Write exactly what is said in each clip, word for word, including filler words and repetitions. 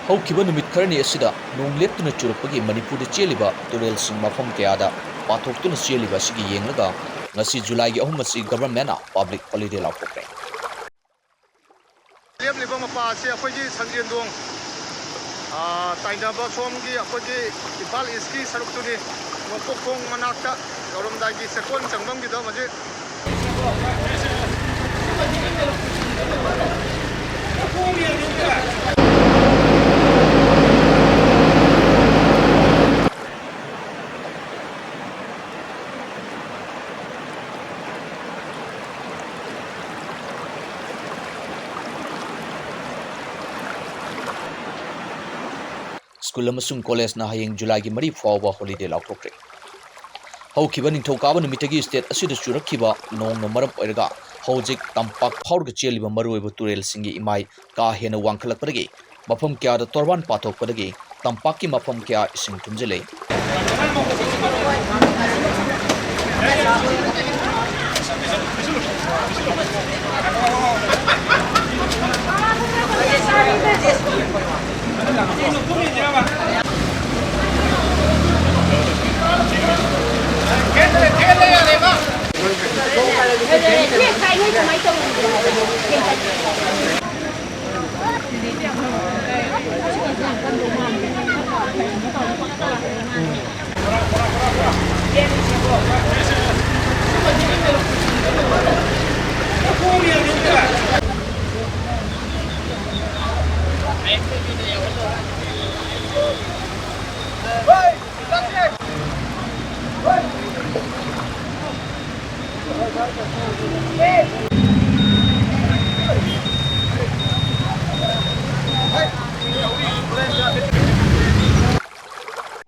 ꯍꯧꯈꯤꯕ ꯅꯨꯃꯤꯠ ꯈꯔꯅꯤ ꯑꯁꯤꯗ ꯅꯣꯡ ꯂꯦꯞꯇꯅ ꯆꯨꯔꯛꯄꯒꯤ ꯃꯅꯤꯄꯨꯔꯗ ꯆꯦꯜꯂꯤꯕ ꯇꯨꯔꯦꯜꯁꯤꯡ ꯃꯐꯝ ꯀꯌꯥꯗ ꯄꯥꯊꯣꯛꯇꯨꯅ ꯆꯦꯜꯂꯤꯕ ꯑꯁꯤꯒꯤ ꯌꯦꯡꯂꯒ ꯉꯁꯤ ꯖꯨꯂꯥꯏꯒꯤ ꯑꯍꯨꯝ ꯑꯁꯤ ꯒꯚꯔꯟꯃꯦꯟꯠꯅ ꯄꯕ꯭ꯂꯤꯛ ꯍꯣꯂꯤꯗꯦ ꯂꯥꯎꯊꯣꯛꯈ꯭ꯔꯦ꯫ ꯂꯦꯞꯂꯤꯕ ꯃꯄꯥ ꯑꯁꯤ ꯑꯩꯈꯣꯏꯒꯤ ꯁꯟꯖꯦꯟꯗꯣꯡ, ꯑꯥ, ꯇꯥꯏꯅꯕ ꯁꯣꯝꯒꯤ ꯑꯩꯈꯣꯏꯒꯤ ꯏꯝꯐꯥꯜ ꯏꯁꯀꯤ ꯁꯔꯨꯛꯇꯨꯅꯤ꯫ ꯅꯣꯡꯄꯣꯛ ꯊꯣꯡ ꯃꯅꯥꯛꯇ ꯌꯧꯔꯝꯗꯥꯏꯒꯤ ꯆꯦꯛꯀꯣꯟ ꯆꯪꯐꯝꯒꯤꯗꯣ ꯍꯧꯖꯤꯛ꯫ ꯁ꯭ꯀꯨꯜ ꯑꯃꯁꯨꯡ ꯀꯣꯂꯦꯖꯅ ꯍꯌꯦꯡ ꯖꯨꯂꯥꯏꯒꯤ ꯃꯔꯤ ꯐꯥꯎꯕ ꯍꯣꯂꯤꯗꯦ ꯂꯥꯎꯊꯣꯛꯈ꯭ꯔꯦ꯫ ꯍꯧꯈꯤꯕ ꯅꯤꯡꯊꯧꯀꯥꯕ ꯅꯨꯃꯤꯠꯇꯒꯤ ꯁ꯭ꯇꯦꯠ ꯑꯁꯤꯗ ꯆꯨꯔꯛꯈꯤꯕ ꯅꯣꯡꯅ ꯃꯔꯝ ꯑꯣꯏꯔꯒ ꯍꯧꯖꯤꯛ ꯇꯝꯄꯥꯛ ꯐꯥꯎꯔꯒ ꯆꯦꯜꯂꯤꯕ ꯃꯔꯨꯑꯣꯏꯕ ꯇꯨꯔꯦꯜꯁꯤꯡꯒꯤ ꯏꯃꯥꯏ ꯀꯥ ꯍꯦꯟꯅ ꯋꯥꯡꯈꯠꯂꯛꯄꯗꯒꯤ ꯃꯐꯝ ꯀꯌꯥꯗ ꯇꯣꯔꯕꯥꯟ ꯄꯥꯊꯣꯛꯄꯗꯒꯤ ꯇꯝꯄꯥꯛꯀꯤ ꯃꯐꯝ ꯀꯌꯥ ꯏꯁꯤꯡ ꯊꯨꯝꯖꯤꯜꯂꯦ꯫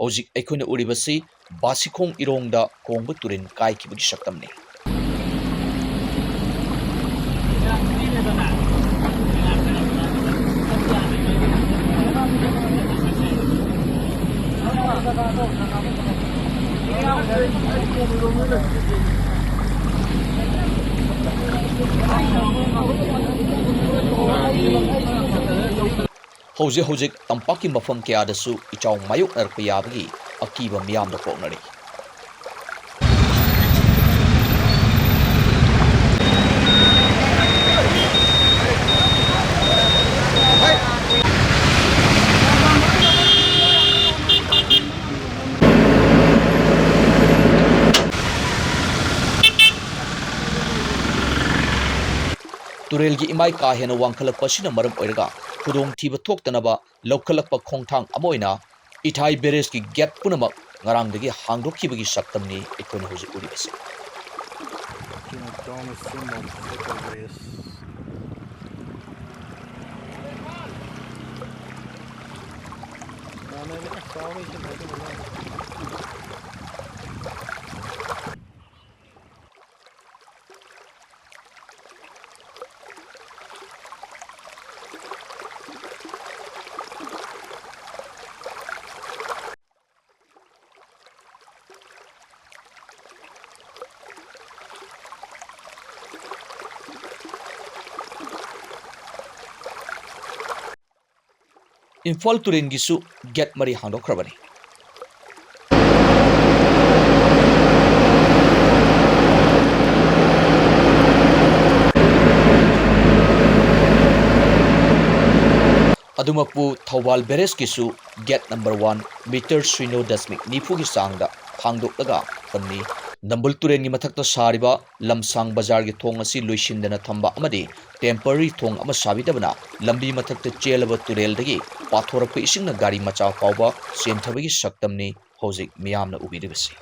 ꯍꯧꯖꯤꯛ ꯑꯩꯈꯣꯏꯅ ꯎꯔꯤꯕꯁꯤ ꯕꯥꯁꯤꯈꯣꯡ ꯏꯔꯣꯡꯗ ꯀꯣꯡꯕ ꯇꯨꯔꯦꯜ ꯀꯥꯏꯈꯤꯕꯒꯤ ꯁꯛꯇꯝꯅꯤ꯫ ꯍꯧꯖꯤꯛ ꯍꯧꯖꯤꯛ ꯇꯝꯄꯥꯛꯀꯤ ꯃꯐꯝ ꯀꯌꯥꯗꯁꯨ ꯏꯆꯥꯎ ꯃꯥꯌꯣꯛꯅꯔꯛꯄ ꯌꯥꯕꯒꯤ ꯑꯀꯤꯕ ꯃꯤꯌꯥꯝꯗ ꯄꯣꯛꯅꯔꯤ꯫ ꯇꯨꯔꯦꯜꯒꯤ ꯏꯃꯥꯏ ꯀꯥ ꯍꯦꯟꯅ ꯋꯥꯡꯈꯠꯂꯛꯄ ꯑꯁꯤꯅ ꯃꯔꯝ ꯑꯣꯏꯔꯒ ꯈꯨꯗꯣꯡꯊꯤꯕ ꯊꯣꯛꯇꯅꯕ ꯂꯧꯈꯠꯂꯛꯄ ꯈꯣꯡꯊꯥꯡ ꯑꯃ ꯑꯣꯏꯅ ꯏꯊꯥꯏ ꯕꯦꯔꯦꯖꯀꯤ ꯒꯦꯠ ꯄꯨꯝꯅꯃꯛ ꯉꯔꯥꯡꯗꯒꯤ ꯍꯥꯡꯗꯣꯛꯈꯤꯕꯒꯤ ꯁꯛꯇꯝꯅꯤ ꯑꯩꯈꯣꯏꯅ ꯍꯧꯖꯤꯛ ꯎꯔꯤꯕꯁꯤ꯫ Can a downstream of Seto Bridge? Imphal ꯇꯨꯔꯦꯜꯒꯤꯁꯨ ꯒꯦꯠ ꯃꯔꯤ ꯍꯥꯡꯗꯣꯛꯈ꯭ꯔꯕꯅꯤ꯫ ꯑꯗꯨꯃꯛꯄꯨ ꯊꯧꯕꯥꯜ ꯕꯦꯔꯦꯖꯀꯤꯁꯨ ꯒꯦꯠ ꯅꯝꯕꯔ ꯋꯥꯟ ꯃꯤꯇꯔ ꯁꯤꯅꯣ ꯗꯁꯃꯤꯛ ꯅꯤꯐꯨꯒꯤ ꯆꯥꯡꯗ ꯍꯥꯡꯗꯣꯛꯂꯒ ꯊꯝꯃꯤ꯫ ꯅꯝꯕꯨꯜ ꯇꯨꯔꯦꯜꯒꯤ ꯃꯊꯛꯇ ꯁꯥꯔꯤꯕ ꯂꯝꯁꯥꯡ ꯕꯖꯥꯔꯒꯤ ꯊꯣꯡ ꯑꯁꯤ ꯂꯣꯏꯁꯤꯟꯗꯅ ꯊꯝꯕ ꯑꯃꯗꯤ ꯇꯦꯝꯄꯔꯔꯤ ꯊꯣꯡ ꯑꯃ ꯁꯥꯕꯤꯗꯕꯅ ꯂꯝꯕꯤ ꯃꯊꯛꯇ ꯆꯦꯜꯂꯕ ꯇꯨꯔꯦꯜꯗꯒꯤ ꯄꯥꯊꯣꯔꯛꯄ ꯏꯁꯤꯡꯅ ꯒꯥꯔꯤ ꯃꯆꯥ ꯐꯥꯎꯕ ꯆꯦꯟꯊꯕꯒꯤ ꯁꯛꯇꯝꯅꯤ ꯍꯧꯖꯤꯛ ꯃꯤꯌꯥꯝꯅ ꯎꯕꯤꯔꯤꯕꯁꯤ꯫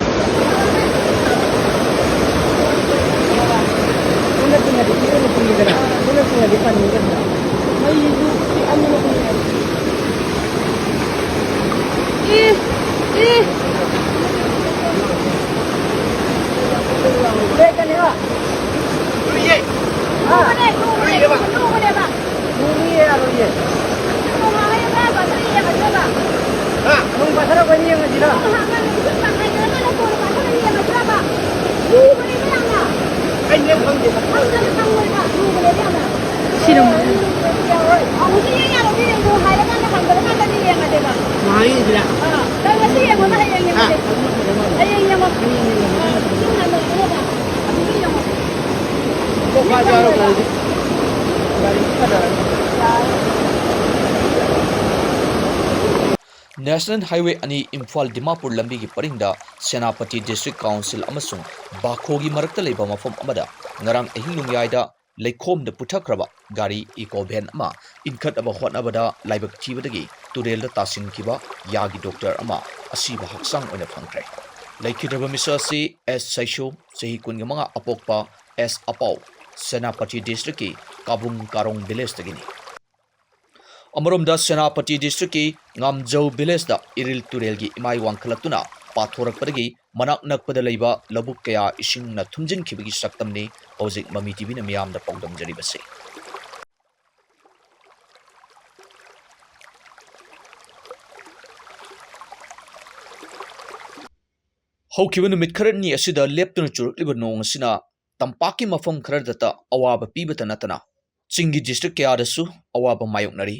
ꯅꯣꯡ ꯄꯥꯊꯔꯛꯄ ꯑꯅꯤ ꯌꯦꯡꯉꯁꯤꯔꯣ? ꯁꯤꯔꯝꯒꯅꯤ꯫ ꯑꯥ, ꯅꯪ ꯉꯁꯤ ꯌꯦꯡꯉꯣ, ꯅꯪ ꯍꯌꯦꯡ ꯌꯦꯡꯉꯣ꯫ ꯍꯥ? ꯍꯌꯦꯡ ꯌꯦꯡꯉꯣ꯫ ꯑꯥ, ꯏꯁꯤꯡ ꯍꯥꯟꯅ ꯂꯧꯊꯣꯛꯑꯒ ꯑꯗꯨꯗꯤ ꯌꯦꯡꯉꯣ꯫ ꯀꯣꯛ ꯐꯥꯁꯦ ꯍꯥꯏꯔꯣ, ꯒꯥꯔꯤꯗꯤ? ꯒꯥꯔꯤ ꯐꯖꯔꯦ꯫ ꯅꯦꯁꯅꯦꯜ ꯍꯥꯏꯋꯦ ꯑꯅꯤ ꯏꯝꯐꯥꯜ ꯗꯤꯃꯥꯄꯨꯔ ꯂꯝꯕꯤꯒꯤ ꯄꯔꯤꯡꯗ ꯁꯦꯅꯥꯄꯇꯤ ꯗꯤꯁꯇ꯭ꯔꯤꯛ ꯀꯥꯎꯟꯁꯤꯜ ꯑꯃꯁꯨꯡ ꯕꯥꯈꯣꯒꯤ ꯃꯔꯛꯇ ꯂꯩꯕ ꯃꯐꯝ ꯑꯃꯗ ꯉꯔꯥꯡ ꯑꯍꯤꯡ ꯅꯣꯡꯌꯥꯏꯗ ꯂꯩꯈꯣꯝꯗ ꯄꯨꯊꯈ꯭ꯔꯕ ꯒꯥꯔꯤ ꯏꯀꯣ ꯚꯦꯟ ꯑꯃ ꯏꯟꯈꯠꯅꯕ ꯍꯣꯠꯅꯕꯗ ꯂꯥꯏꯕꯛ ꯊꯤꯕꯗꯒꯤ ꯇꯨꯔꯦꯜꯗ ꯇꯥꯁꯤꯟꯈꯤꯕ ꯌꯥꯒꯤ ꯗꯣꯛꯇꯔ ꯑꯃ ꯑꯁꯤꯕ ꯍꯛꯆꯥꯡ ꯑꯣꯏꯅ ꯐꯪꯈ꯭ꯔꯦ꯫ ꯂꯩꯈꯤꯗ꯭ꯔꯕ ꯃꯤꯁꯛ ꯑꯁꯤ ꯑꯦꯁ ꯁꯩꯁꯣ, ꯆꯍꯤ ꯀꯨꯟꯒ ꯃꯉꯥ, ꯑꯄꯣꯛꯄ ꯑꯦꯁ ꯑꯄꯥꯎ, ꯁꯦꯅꯥꯄꯇꯤ ꯗꯤꯁꯇ꯭ꯔꯤꯛꯀꯤ ꯀꯥꯕꯨꯡ ꯀꯥꯔꯣꯡ ꯚꯤꯂꯦꯖꯇꯒꯤꯅꯤ꯫ ꯑꯃꯔꯣꯝꯗ ꯁꯦꯅꯥꯄꯇꯤ ꯗꯤꯁꯇ꯭ꯔꯤꯛꯀꯤ ꯉꯥꯝꯖꯧ ꯚꯤꯂꯦꯖꯇ ꯏꯔꯤꯜ ꯇꯨꯔꯦꯜꯒꯤ ꯏꯃꯥꯏ ꯋꯥꯡꯈꯠꯂꯛꯇꯨꯅ ꯄꯥꯊꯣꯔꯛꯄꯗꯒꯤ ꯃꯅꯥꯛ ꯅꯛꯄꯗ ꯂꯩꯕ ꯂꯧꯕꯨꯛ ꯀꯌꯥ ꯏꯁꯤꯡꯅ ꯊꯨꯝꯖꯤꯟꯈꯤꯕꯒꯤ ꯁꯛꯇꯝꯅꯤ ꯍꯧꯖꯤꯛ ꯃꯃꯤ ꯇꯤꯚꯤꯅ ꯃꯤꯌꯥꯝꯗ ꯄꯥꯎꯗꯝꯖꯔꯤꯕꯁꯤ꯫ ꯍꯧꯈꯤꯕ ꯅꯨꯃꯤꯠ ꯈꯔꯅꯤ ꯑꯁꯤꯗ ꯂꯦꯞꯇꯅ ꯆꯨꯔꯛꯂꯤꯕ ꯅꯣꯡ ꯑꯁꯤꯅ ꯇꯝꯄꯥꯛꯀꯤ ꯃꯐꯝ ꯈꯔꯗꯇ ꯑꯋꯥꯕ ꯄꯤꯕꯇ ꯅꯠꯇꯅ ꯆꯤꯡꯒꯤ ꯗꯤꯁꯇ꯭ꯔꯤꯛ ꯀꯌꯥꯗꯁꯨ ꯑꯋꯥꯕ ꯃꯥꯌꯣꯛꯅꯔꯤ꯫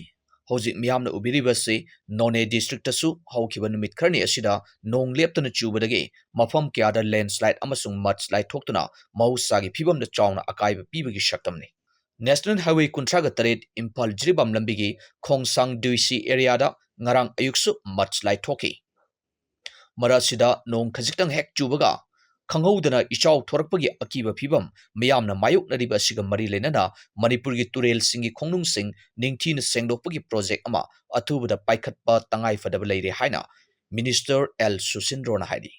ꯍꯧꯖꯤꯛ ꯃꯤꯌꯥꯝꯅ ꯎꯕꯤꯔꯤꯕ ꯑꯁꯤ ꯅꯣꯅꯦ ꯗꯤꯁꯇ꯭ꯔꯤꯛꯇꯁꯨ ꯍꯧꯈꯤꯕ ꯅꯨꯃꯤꯠ ꯈꯔꯅꯤ ꯑꯁꯤꯗ ꯅꯣꯡ ꯂꯦꯞꯇꯅ ꯆꯨꯕꯗꯒꯤ ꯃꯐꯝ ꯀꯌꯥꯗ ꯂꯦꯟꯁꯂꯥꯏꯠ ꯑꯃꯁꯨꯡ ꯃꯗꯁꯂꯥꯏꯠ ꯊꯣꯛꯇꯨꯅ ꯃꯍꯧꯁꯥꯒꯤ ꯐꯤꯕꯝꯗ ꯆꯥꯎꯅ ꯑꯀꯥꯏꯕ ꯄꯤꯕꯒꯤ ꯁꯛꯇꯝꯅꯤ꯫ ꯅꯦꯁꯅꯦꯜ ꯍꯥꯏꯋꯦ ꯀꯨꯟꯊ꯭ꯔꯥꯒ ꯇꯔꯦꯠ ꯏꯝꯐꯥꯜ ꯖꯤꯔꯤꯕꯥꯝ ꯂꯝꯕꯤꯒꯤ ꯈꯣꯡꯁꯥꯡ ꯗꯨꯏꯁꯤ ꯑꯦꯔꯤꯌꯥꯗ ꯉꯔꯥꯡ ꯑꯌꯨꯛꯁꯨ ꯃꯗꯁꯂꯥꯏꯠ ꯊꯣꯛꯈꯤ꯫ ꯃꯔꯛ ꯑꯁꯤꯗ ꯅꯣꯡ ꯈꯖꯤꯛꯇꯪ ꯍꯦꯛ ꯆꯨꯕꯒ ꯈꯪꯍꯧꯗꯅ ꯏꯆꯥꯎ ꯊꯣꯔꯛꯄꯒꯤ ꯑꯀꯤꯕ ꯐꯤꯕꯝ ꯃꯤꯌꯥꯝꯅ ꯃꯥꯌꯣꯛꯅꯔꯤꯕ ꯑꯁꯤꯒ ꯃꯔꯤ ꯂꯩꯅꯅ ꯃꯅꯤꯄꯨꯔꯒꯤ ꯇꯨꯔꯦꯜꯁꯤꯡꯒꯤ ꯈꯣꯡꯅꯨꯡꯁꯤꯡ ꯅꯤꯡꯊꯤꯅ ꯁꯦꯡꯗꯣꯛꯄꯒꯤ ꯄ꯭ꯔꯣꯖꯦꯛ ꯑꯃ ꯑꯊꯨꯕꯗ ꯄꯥꯏꯈꯠꯄ ꯇꯉꯥꯏ ꯐꯗꯕ ꯂꯩꯔꯦ ꯍꯥꯏꯅ ꯃꯤꯅꯤꯁꯇꯔ ꯑꯦꯜ ꯁꯨꯁꯤꯟꯗ꯭ꯔꯣꯅ ꯍꯥꯏꯔꯤ꯫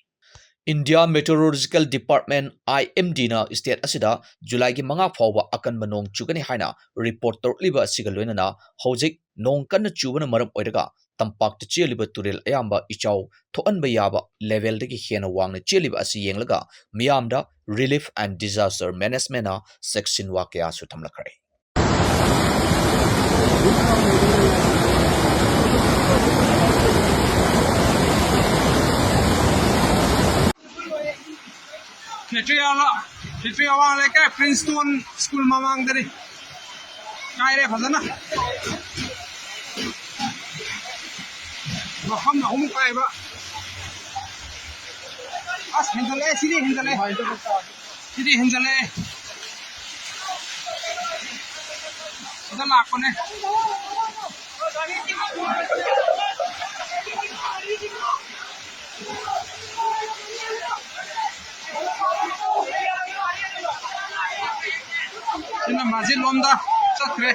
ꯏꯟꯗꯤꯌꯥ ꯃꯦꯇꯤꯑꯣꯔꯣꯂꯣꯖꯤꯀꯦꯜ ꯗꯤꯄꯥꯔꯠꯃꯦꯟ, IMDꯅ ꯁ꯭ꯇꯦꯠ ꯑꯁꯤꯗ ꯖꯨꯂꯥꯏꯒꯤ ꯃꯉꯥ ꯐꯥꯎꯕ ꯑꯀꯟꯕ ꯅꯣꯡ ꯆꯨꯒꯅꯤ ꯍꯥꯏꯅ ꯔꯤꯄꯣꯔꯠ ꯇꯧꯔꯛꯂꯤꯕ ꯑꯁꯤꯒ ꯂꯣꯏꯅꯅ ꯍꯧꯖꯤꯛ ꯅꯣꯡ ꯀꯟꯅ ꯆꯨꯕꯅ ꯃꯔꯝ ꯑꯣꯏꯔꯒ ꯇꯝꯄꯥꯛꯇ ꯆꯦꯜꯂꯤꯕ ꯇꯨꯔꯦꯜ ꯑꯌꯥꯝꯕ ꯏꯆꯥꯎ ꯊꯣꯛꯍꯟꯕ ꯌꯥꯕ ꯂꯦꯚꯦꯜꯗꯒꯤ ꯍꯦꯟꯅ ꯋꯥꯡꯅ ꯆꯦꯜꯂꯤꯕ ꯑꯁꯤ ꯌꯦꯡꯂꯒ ꯃꯤꯌꯥꯝꯗ Relief and Disaster Managementꯅ ꯆꯦꯛꯁꯤꯟꯋꯥ ꯀꯌꯥꯁꯨ ꯊꯝꯂꯛꯈ꯭ꯔꯦ꯫ ꯈꯦꯇ꯭ꯔꯤ ꯑꯋꯥꯡ, ꯈꯦꯇ꯭ꯔꯤ ꯑꯋꯥꯡ ꯂꯩꯀꯥꯏ ꯄ꯭ꯔꯤꯟꯁꯇꯣꯟ ꯁ꯭ꯀꯨꯜ ꯃꯃꯥꯡꯗꯅꯤ꯫ ꯀꯥꯏꯔꯦ ꯐꯖꯅ꯫ ꯃꯐꯝ ꯑꯍꯨꯝ ꯀꯥꯏꯕ꯫ ꯑꯁ, ꯍꯦꯟꯖꯜꯂꯛꯑꯦ, ꯁꯤꯗꯤ ꯍꯦꯟꯖꯜꯂꯛꯑꯦ꯫ ꯁꯤꯗꯤ ꯍꯦꯟꯖꯜꯂꯛꯑꯦ꯫ ꯁꯤꯗ ꯂꯥꯛꯄꯅꯦ꯫ ꯁꯤꯅ ꯃꯁꯖꯤꯗ ꯂꯣꯝꯗ ꯆꯠꯈ꯭ꯔꯦ꯫